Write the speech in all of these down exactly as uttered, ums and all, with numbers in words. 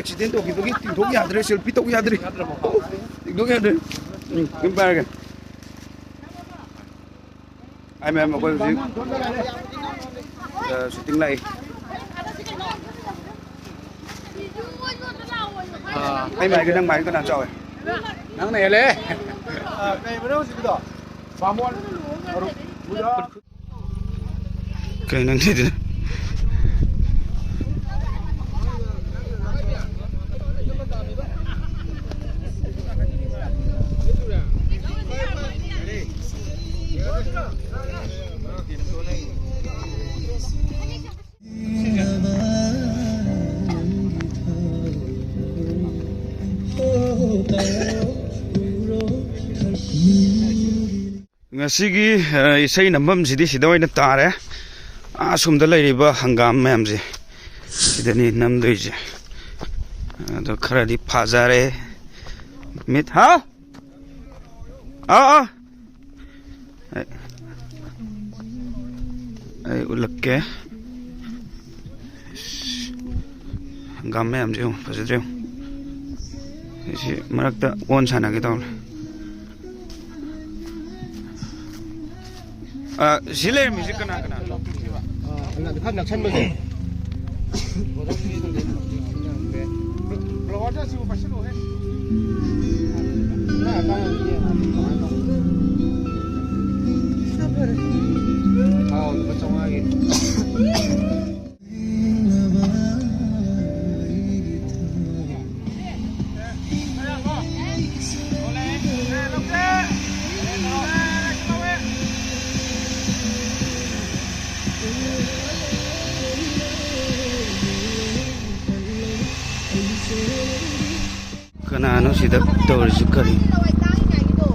Accident ꯇꯧꯈꯤꯕꯒꯤ ꯇꯤꯡꯊꯣꯛ ꯌꯥꯗ꯭ꯔꯦ, selfie ꯇꯧ ꯌꯥꯗ꯭ꯔꯦ꯫ ꯇꯤꯡꯊꯣꯛ ꯌꯥꯗ꯭ꯔꯦ꯫ ꯎꯝ, ꯑꯗꯨꯝ ꯄꯥꯏꯔꯒꯦ꯫ ꯑꯩ ꯃꯌꯥꯝ ꯑꯩꯈꯣꯏ ꯍꯧꯖꯤꯛ, ꯑ, ꯁꯨꯇꯤꯡ ꯂꯥꯛꯏ꯫ ꯑꯥ꯫ ꯑꯩ ꯃꯥꯏꯒ ꯅꯪ ꯃꯥꯏꯒ ꯀꯅꯥ ꯆꯥꯎꯋꯦ? ꯅꯪꯅ ꯍꯦꯜꯂꯦ꯫ ꯑ, ꯀꯩꯕꯅꯣ ꯍꯧꯖꯤꯛꯀꯤꯗꯣ? ꯕꯥꯃꯣꯟ ꯃꯔꯨꯞ꯫ ꯀꯩ ꯅꯪ ꯁꯤꯗꯤ? ꯉꯁꯤꯒꯤ, ꯑ, ꯏꯁꯩ ꯅꯝꯐꯝꯁꯤꯗꯤ ꯁꯤꯗ ꯑꯣꯏꯅ ꯇꯥꯔꯦ꯫ ꯑꯥ, ꯁꯣꯝꯗ ꯂꯩꯔꯤꯕ ꯍꯪꯒꯥꯝ ꯃꯌꯥꯝꯁꯦ ꯁꯤꯗꯅꯤ ꯅꯝꯗꯣꯏꯁꯦ꯫ ꯑꯗꯣ ꯈꯔꯗꯤ ꯐꯖꯔꯦ꯫ ꯃꯤꯠ, ꯍꯥꯎ? ꯑꯥ, ꯑꯥ꯫ ꯑꯩ, ꯑꯩ ꯎꯠꯂꯛꯀꯦ꯫ ꯍꯪꯒꯥꯝ ꯃꯌꯥꯝꯁꯦ ꯌꯦꯡꯉꯨ, ꯐꯖꯗ꯭ꯔꯦ ꯌꯦꯡꯉꯨ꯫ ꯑꯩꯁꯤ ꯃꯔꯛꯇ ꯑꯣꯟ ꯁꯥꯟꯅꯒꯦ ꯇꯧꯕꯅꯦ꯫ ꯑ, ꯁꯤ ꯂꯩꯔꯝꯃꯤꯁꯤ ꯀꯅꯥ ꯀꯅꯥꯅꯣ? ꯑ, ꯈꯔ ꯅꯛꯁꯟꯕꯁꯦ꯫ ꯐ꯭ꯂꯥꯋꯔꯗ ꯑꯁꯤꯕꯨ ꯄꯥꯏꯁꯤꯜꯂꯣꯍꯦ꯫ ꯑꯥꯎ, ꯂꯨꯄꯥ ꯆꯥꯝꯃꯉꯥꯒꯤ꯫ ꯀꯅꯥꯅꯣ ꯁꯤꯗ ꯇꯧꯔꯤꯁꯤ ꯀꯔꯤ? ꯂꯋꯥꯏ ꯇꯥꯡꯉꯤꯉꯥꯏꯒꯤꯗꯣ,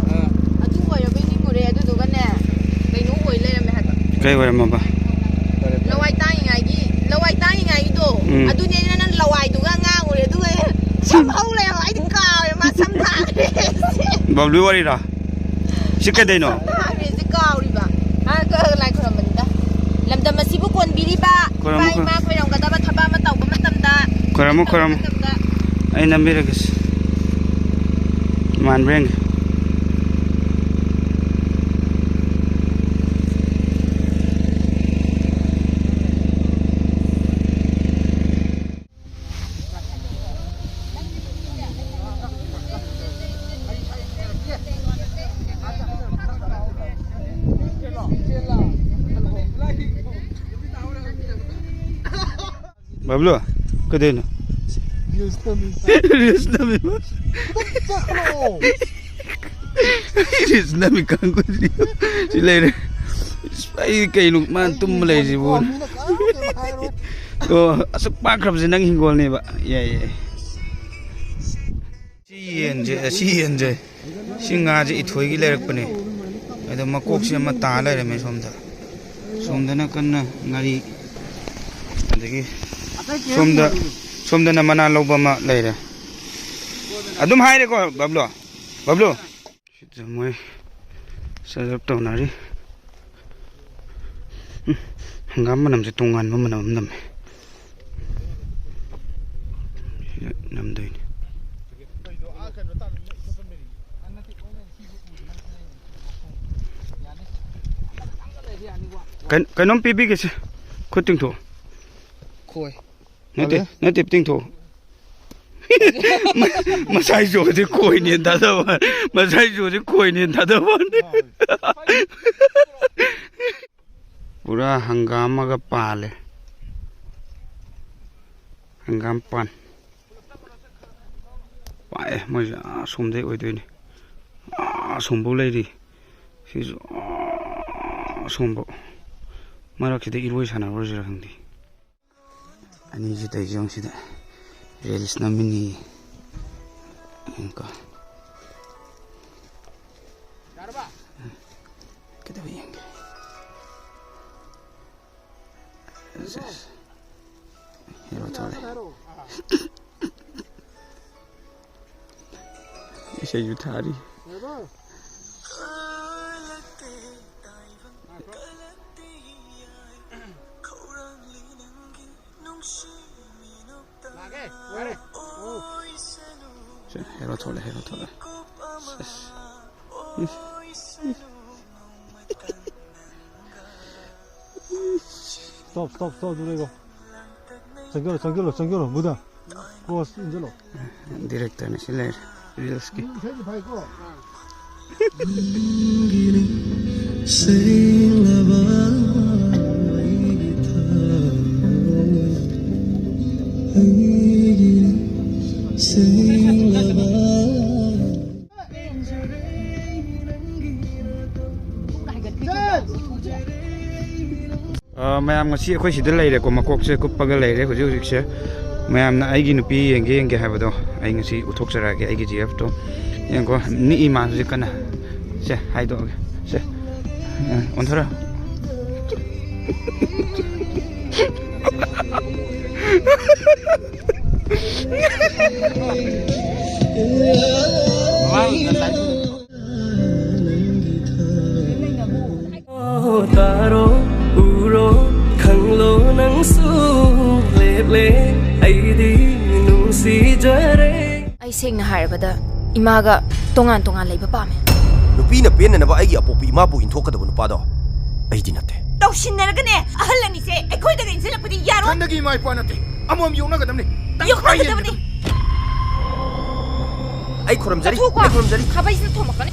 ꯑꯗꯨ ꯑꯣꯏꯔꯕꯣꯏ ꯅꯤꯡꯉꯨꯔꯦ, ꯑꯗꯨꯗꯨꯒꯅꯦ, ꯀꯩꯅꯣ ꯑꯣꯏ ꯂꯩꯔꯝꯃꯦ ꯍꯥꯏꯕ꯫ ꯀꯩ ꯑꯣꯏꯔꯝꯃꯕ? ꯂꯋꯥꯏ ꯇꯥꯡꯉꯤꯉꯥꯏꯒꯤ, ꯂꯋꯥꯏ ꯇꯥꯡꯉꯤꯉꯥꯏꯒꯤꯗꯣ, ꯎꯝ꯫ ꯑꯗꯨꯅꯦ ꯑꯩꯅ ꯅꯪ ꯂꯋꯥꯏꯗꯨꯒ ꯉꯥꯡꯉꯨꯔꯦ, ꯑꯗꯨꯒ ꯁꯝ ꯍꯧ ꯂꯩꯔꯝꯃꯦ, ꯑꯩꯗꯤ ꯀꯥꯎꯔꯦ, ꯃꯥ ꯁꯝ ꯊꯥꯈ꯭ꯔꯦ꯫ ꯕꯕ꯭ꯂꯨ ꯋꯥꯔꯤꯔꯣ? ꯁꯤ ꯀꯩꯗꯩꯅꯣ? ꯁꯝ ꯊꯥꯈ꯭ꯔꯦꯁꯦ ꯀꯥꯎꯔꯤꯕ꯫ ꯃꯥ ꯂꯥꯏ ꯈꯨꯔꯝꯕꯅꯤꯗ꯫ ꯂꯝꯗꯝ ꯑꯁꯤꯕꯨ ꯀꯣꯟꯕꯤꯔꯤꯕ ꯈꯨꯔꯝꯃꯨ, ꯏꯄꯥ ꯏꯃꯥ ꯈꯨꯔꯨꯝꯃꯨ꯫ ꯈꯣꯏꯔꯝꯒꯗꯕ ꯊꯕꯛ ꯑꯃ ꯇꯧꯕ ꯃꯇꯝꯗ ꯈꯣꯏꯔꯝꯃꯣ, ꯈꯣꯏꯔꯝꯃꯣ꯫ ꯑꯩ ꯅꯝꯕꯤꯔꯒꯦꯁꯦ꯫ ꯃꯥꯟꯕ꯭ꯔꯥ ꯌꯦꯡꯒꯦ꯫ ꯕꯕꯂꯨ, ꯀꯩꯗꯧꯅꯣ? ꯔꯤꯜꯁ ꯅꯝꯃꯤ꯫ ꯔꯤꯜꯁ ꯅꯝꯃꯤ꯫ ꯆꯠꯈ꯭ꯔꯣ꯫ ꯔꯤꯜꯁ ꯅꯝꯃꯤ ꯀꯥꯡꯒꯨꯁꯤ ꯁꯤ ꯂꯩꯔꯦ꯫ ꯑꯩ ꯀꯩꯅꯣ ꯃꯥꯅ ꯇꯨꯝꯃ ꯂꯩꯔꯤꯁꯤꯕꯨ? ꯃꯤꯅ ꯀꯅꯥꯝꯇ ꯍꯥꯏꯔꯣꯏ꯫ ꯑꯣ, ꯑꯁꯨꯛ ꯄꯥꯛꯈ꯭ꯔꯕꯁꯦ ꯅꯪ ꯍꯤꯡꯒꯣꯜꯅꯦꯕ꯫ ꯌꯥꯏ, ꯌꯥꯏ꯫ ꯁꯤ ꯌꯦꯟꯁꯦ, ꯁꯤ ꯌꯦꯟꯁꯦ꯫ ꯁꯤ ꯉꯥꯁꯦ ꯏꯊꯣꯏꯒꯤ ꯂꯩꯔꯛꯄꯅꯦ꯫ ꯑꯗꯣ ꯃꯀꯣꯛꯁꯦ ꯑꯃ ꯇꯥ ꯂꯩꯔꯝꯃꯦ ꯁꯣꯝꯗ꯫ ꯁꯣꯝꯗꯅ ꯀꯟꯅ ꯉꯥꯔꯤ꯫ ꯑꯗꯒꯤ ꯁꯣꯝꯗ, ꯁꯣꯝꯗꯅ ꯃꯅꯥ ꯂꯧꯕ ꯑꯃ ꯂꯩꯔꯦ꯫ ꯑꯗꯨꯝ ꯍꯥꯏꯔꯦꯀꯣ, ꯕꯕꯂꯨ꯫ ꯕꯕꯂꯨ꯫ ꯁꯤꯗ ꯃꯣꯏ ꯁꯔꯞ ꯇꯧꯅꯔꯤ꯫ ꯎꯝ, ꯍꯪꯒꯥꯝ ꯃꯅꯝꯁꯦ ꯇꯣꯉꯥꯟꯕ ꯃꯅꯝ ꯑꯃ ꯅꯝꯃꯦ꯫ ꯁꯤꯗ ꯅꯝꯗꯣꯏꯅꯤ꯫ ꯀꯩ-, ꯀꯩꯅꯣꯝ ꯄꯤꯕꯤꯒꯦꯁꯦ꯫ ꯈꯨꯠ ꯇꯤꯡꯊꯣꯛꯑꯣ꯫ ꯈꯣꯏ꯫ ꯅꯠꯇꯦ, ꯐꯔꯦ꯫ ꯅꯠꯇꯦ, ꯇꯤꯡꯊꯣꯛꯑꯣ꯫ ꯃ-, ꯃꯁꯥꯏ ꯆꯣꯗꯤ ꯈꯣꯏꯅꯦꯅ ꯊꯥꯗꯕ ꯋꯥꯅꯤ꯫ ꯃꯁꯥꯏ ꯆꯣꯗꯤ ꯈꯣꯏꯅꯦꯅ ꯊꯥꯗꯕ ꯋꯥꯅꯤ꯫ ꯄꯨꯔꯥ ꯍꯪꯒꯥꯝ ꯑꯃꯒ ꯄꯥꯜꯂꯦ꯫ ꯍꯪꯒꯥꯝ ꯄꯥꯟ꯫ ꯄꯥꯛꯑꯦ, ꯃꯣꯏꯁꯦ ꯑꯥ ꯁꯣꯝꯗꯩ ꯑꯣꯏꯗꯣꯏꯅꯤ꯫ ꯑꯥ ꯁꯣꯝꯐꯧ ꯂꯩꯔꯤ꯫ ꯁꯤꯁꯨ ꯑꯥ ꯁꯣꯝꯐꯧ꯫ ꯃꯔꯛꯁꯤꯗ ꯏꯔꯣꯏ ꯁꯥꯟꯅꯔꯨꯔꯁꯤꯔ ꯈꯪꯗꯦ꯫ ꯑꯅꯤꯁꯤ ꯇꯧꯔꯤꯁꯦ ꯌꯦꯡꯉꯨ ꯁꯤꯗ꯫ ꯔꯤꯜꯁ ꯅꯝꯃꯤꯅꯤ꯫ ꯌꯦꯡꯉꯨꯀꯣ꯫ ꯀꯩꯗꯧꯕ ꯌꯦꯡꯒꯦ? ꯑꯁ, ꯑꯁ꯫ ꯍꯦꯔꯣ ꯊꯣꯛꯂꯛꯑꯦ꯫ ꯏꯁꯩꯁꯨ ꯊꯥꯔꯤ꯫ ꯊꯣꯛꯂꯛꯑꯦ, ꯍꯦꯔꯣ ꯊꯣꯛꯂꯛꯑꯦ꯫ ꯁꯦꯁ꯫ ꯏꯁ, ꯏꯁ꯫ Stop, stop, stop, ꯑꯗꯨꯗ ꯂꯩꯒꯣ꯫ ꯆꯪꯁꯤꯜꯂꯣ, ꯆꯪꯁꯤꯜꯂꯣ, ꯆꯪꯁꯤꯜꯂꯣ, ꯕꯨꯙ꯫ Cross ꯏꯟꯁꯤꯜꯂꯣ꯫ Directorꯅ ꯁꯤ ꯂꯩꯔꯦ, reelsꯀꯤ꯫ ꯏꯁꯩꯗꯤ ꯐꯩꯀꯣ꯫ ꯁꯦꯡꯂꯕ ꯑꯩꯒꯤ ꯊꯃꯣꯏ, ꯑꯩꯒꯤ ꯁꯦꯡꯂꯕ꯫ ꯑ, ꯃꯌꯥꯝ, ꯉꯁꯤ ꯑꯩꯈꯣꯏ ꯁꯤꯗ ꯂꯩꯔꯦꯀꯣ, ꯃꯀꯣꯛꯁꯦ ꯀꯨꯞꯄꯒ ꯂꯩꯔꯦ ꯍꯧꯖꯤꯛ ꯍꯧꯖꯤꯛꯁꯦ꯫ ꯃꯌꯥꯝꯅ ꯑꯩꯒꯤ ꯅꯨꯄꯤ ꯌꯦꯡꯒꯦ ꯌꯦꯡꯒꯦ ꯍꯥꯏꯕꯗꯣ ꯑꯩ ꯉꯁꯤ ꯎꯠꯊꯣꯛꯆꯔꯛꯑꯒꯦ, ꯑꯩꯒꯤ G Fꯇꯣ꯫ ꯌꯦꯡꯉꯣ, ꯅꯤꯛꯏ ꯃꯥ ꯍꯧꯖꯤꯛ ꯀꯟꯅ꯫ ꯁꯦ, ꯍꯥꯏꯗꯣꯛꯑꯒꯦ꯫ ꯁꯦ, ꯑ, ꯑꯣꯟꯊꯣꯔꯛꯑꯣ꯫ ꯇꯥꯔꯣ, ꯎꯔꯣ, ꯈꯪꯂꯣ ꯅꯪꯁꯨ, ꯂꯦꯞꯂꯦ ꯑꯩꯗꯤ ꯅꯨꯡꯁꯤꯖꯔꯦ꯫ ꯑꯩ ꯁꯦꯡꯅ ꯍꯥꯏꯔꯕꯗ ꯏꯃꯥꯒ ꯇꯣꯉꯥꯟ ꯇꯣꯉꯥꯟ ꯂꯩꯕ ꯄꯥꯝꯃꯦ꯫ ꯅꯨꯄꯤꯅ ꯄꯦꯟꯅꯅꯕ ꯑꯩꯒꯤ ꯑꯄꯣꯛꯄ ꯏꯃꯥꯕꯨ ꯏꯟꯊꯣꯛꯀꯗꯕ ꯅꯨꯄꯥꯗꯣ ꯑꯩꯗꯤ ꯅꯠꯇꯦ꯫ ꯇꯧꯁꯤꯟꯅꯔꯒꯅꯦ ꯑꯍꯜ ꯑꯅꯤꯁꯦ ꯑꯩꯈꯣꯏꯗꯒ ꯏꯟꯁꯤꯜꯂꯛꯄꯗꯤ ꯌꯥꯔꯣꯏ꯫ ꯏꯊꯟꯗꯒꯤ ꯏꯃꯥ ꯏꯄꯥ ꯅꯠꯇꯦ, ꯑꯃꯃꯝ ꯌꯣꯛꯅꯒꯗꯕꯅꯤ꯫ ꯇꯪꯈꯥꯏ ꯌꯣꯛꯅꯒꯗꯕꯅꯤ꯫ ꯑꯩ ꯈꯨꯔꯨꯝꯖꯔꯤ, ꯆꯠꯊꯣꯛꯈꯣ꯫ ꯑꯩ ꯈꯨꯔꯨꯝꯖꯔꯤ꯫ ꯈꯥꯕꯩꯁꯤꯅ ꯊꯣꯝꯃꯛꯀꯅꯤ꯫